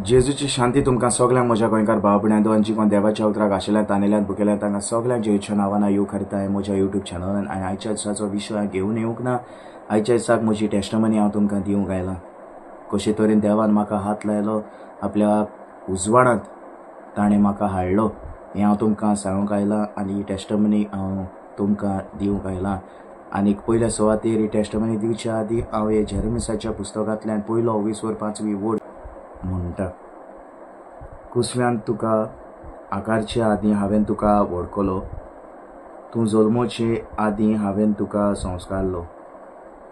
जेजूची शांती तुमकां सगळ्यांक म्हज्या गोंयकार भाव भयणांनो आनी जी कोण देवाच्या उतराक आशिल्ल्यान तानेल्यान भुकेल्यान तांकां सगळ्यांक जेजूच्या नांवान येव करता म्हज्या युट्यूब चॅनलान. आनी आयच्या दिसाचो विशय हांव घेवन येवंक ना. आयच्या दिसाक म्हजी टेस्टमनी हांव तुमकां दिवंक आयलां. कशे तरेन देवान म्हाका हात लायलो, आपल्या उजवाडांत ताणें म्हाका हाडलो हें हांव तुमकां सांगूंक आयलां आनी ही टेस्टमनी हांव तुमकां दिवंक आयलां. आनी पयल्या सुवातेर ही टेस्टमनी दिवच्या आदीं हांव हे जेरेमिसाच्या पुस्तकांतल्यान पयलो 20 वर 5वी वड म्हणटा, कुसव्यान तुका आकारचे आदीं हांवें तुका वळखलो, तूं जल्मोचे आदीं हांवें तुका संस्कारलो,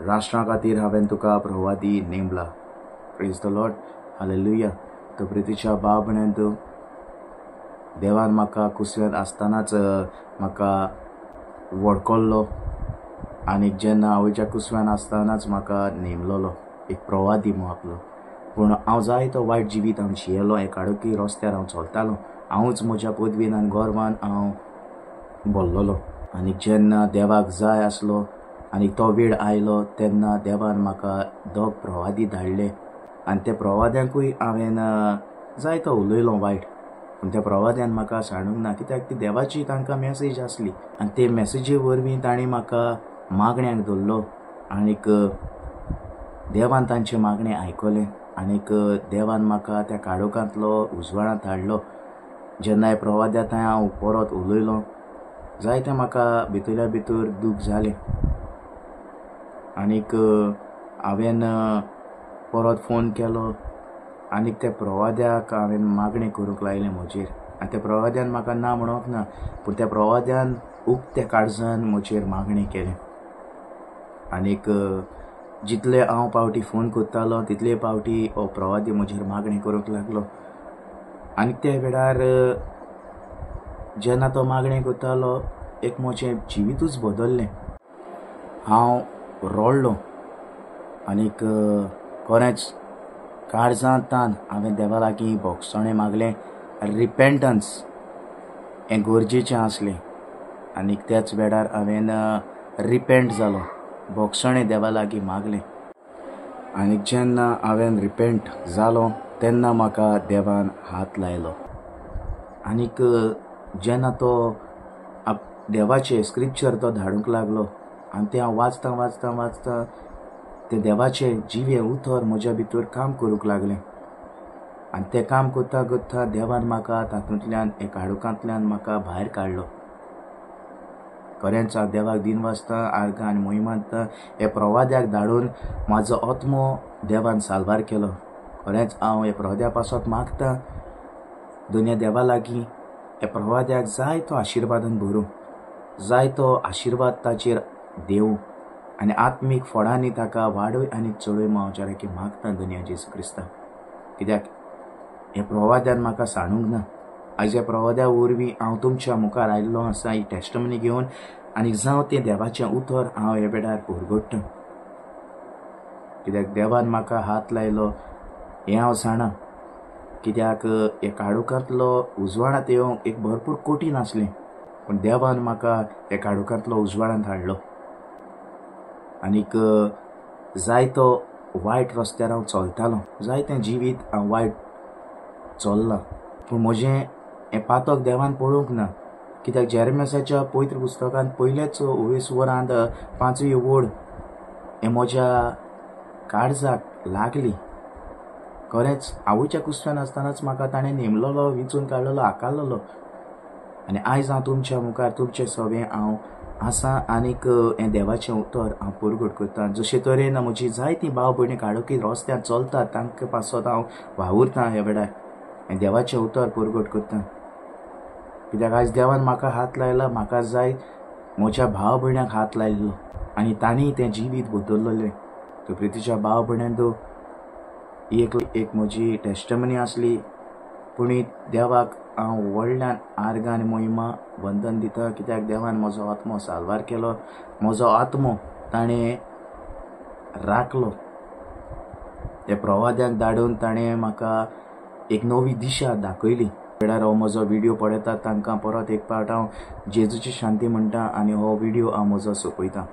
राष्ट्रा खातीर हांवें तुका प्रवादी नेमला. Praise the Lord, hallelujah. तो प्रितीच्या भाव भयणांत देवान म्हाका कुसव्यांत आसतनाच म्हाका वळखल्लो आनी जेन्ना आवयच्या कुसव्यान आसतनाच म्हाका नेमलोलो एक प्रवादी म्हूण आपलो. पूण हांव जायतो वायट जिवीत हांव जियेलो, एक आडकी रस्त्यार हांव चलतालो, हांवूच म्हज्या पदवीन आनी गर्वान हांव भरलेलो. आनी जेन्ना देवाक जाय आसलो आनी तो वेळ आयलो तेन्ना देवान म्हाका दोग प्रवादी धाडले आनी त्या प्रवाद्यांकूय हांवें जायतो उलयलो वायट. पूण त्या प्रवाद्यान म्हाका सांडूंक ना, कित्याक ती देवाची तांकां मॅसेज आसली आनी ते मॅसेजी वरवीं तांणी म्हाका मागण्याक धरलो आनीक देवान तांचें मागणें आयकलें आनीक देवान म्हाका त्या काळोखांतलो उजवाडांत हाडलो. जेन्ना ह्या प्रवाद्या थंय हांव परत उलयलो जायतें म्हाका भितरल्या भितर दूख जालें आनीक हांवें परत फोन केलो आनीक त्या प्रवाद्याक हांवें मागणें करूंक लायलें म्हजेर. आनी त्या प्रवाद्यान म्हाका ना म्हणूंक ना, पूण त्या प्रवाद्यान उक्त्या काळजान म्हजेर मागणें केलें. आनीक जितले हांव पावटी फोन करतालो तितले पावटी हो प्रवादी म्हजेर मागणी करूंक लागलो. आनी त्या वेळार जेन्ना तो मागणी करतालो एक म्हजें जिवितूच बदल्लें. हांव रडलो आनीक खरेंच काळजांतान हांवें देवा लागीं भोगसणें मागलें. रिपेंटन्स हें गरजेचें आसलें आनीक त्याच वेळार हांवें रिपेंट जालो, भोगसणें देवा लागीं मागलें. आनी जेन्ना हांवें रिपेंट जालो तेन्ना म्हाका देवान हात लायलो. आनीक जेन्ना तो देवाचें स्क्रिप्चर तो धाडूंक लागलो आनी तें हांव वाचता वाचता वाचता तें देवाचें जिवें उतर म्हज्या भितर काम करूंक लागलें. आनी तें काम करता करता देवान म्हाका तातूंतल्यान एका काळोखांतल्यान म्हाका भायर काडलो. खरेंच हांव देवाक दिनवासता, आर्गां आनी मोहिमा दिता. ह्या प्रवाद्याक धाडून म्हाजो आत्मो देवान साल्वार केलो. खरेंच हांव ह्या प्रवाद्या पासत मागता दुनिया देवा लागीं ह्या प्रवाद्याक जाय तो आशिर्वादान भरूं, जाय तो आशिर्वाद ताचेर देवूं आनी आत्मीक फळांनी ताका वाडय आनी चडय म्हूण हांव सारकें मागता दुनिया जेजू क्रिस्ता. कित्याक ह्या प्रवाद्यान म्हाका सांडूंक ना. आयज ह्या प्रवाद्या वरवीं हांव तुमच्या मुखार आयिल्लो आसा ही टेस्टमनी घेवन आनी जावं तें देवाचें उतर हांव ह्या वेळार परगट्टा. कित्याक देवान म्हाका हात लायलो हें हांव जाणा. कित्याक ह्या काळोखांतलो उजवाडांत येवंक एक भरपूर कठीण आसलें, पूण देवान म्हाका ह्या काळोखांतलो उजवाडांत हाडलो. आनीक जायतो वायट रस्त्यार हांव चलतालो, जायतें जिवीत हांव वायट चल्लां, पूण म्हजें हें पातक देवान पळोवंक ना. कित्याक जेरेमियाच्या पवित्र पुस्तकांत पयलेच 20 वरांत 5वी वड हें म्हज्या काळजाक लागली. खरेंच आवयच्या कुसव्यान आसतनाच म्हाका ताणें नेमलोलो, विंचून काडलेलो, आकारलेलो. आनी आयज हांव तुमच्या मुखार तुमचे सवें हांव आसा आनीक हें देवाचें उतर हांव परगट करता. जशे तरेन म्हजी जायतीं भाव भयणी काळोखी रस्त्यार चलतात तांकां पासत हांव वावुरता ह्या वेळार हें देवाचें उतर परगट करता. कित्याक आयज देवान म्हाका हात लायला, म्हाका जाय म्हज्या भाव भयणांक हात लायलो आनी तांणी तें जिवीत बदललें. तो प्रितीच्या भाव भयणांत एक एक म्हजी टेस्टमनी आसली. पूण देवाक हांव व्हडल्यान आर्गां आनी मोहिमा वंदन दिता, कित्याक देवान म्हजो आत्मो साल्वार केलो, म्हजो आत्मो ताणें राखलो. त्या प्रवाद्याक धाडून ताणें म्हाका एक नवी दिशा दाखयली. वेळार हो म्हजो व्हिडियो पळयतात तांकां परत एक पावट हांव जेजूची शांती म्हणटा आनी हो व्हिडियो हांव म्हजो सोंपयता.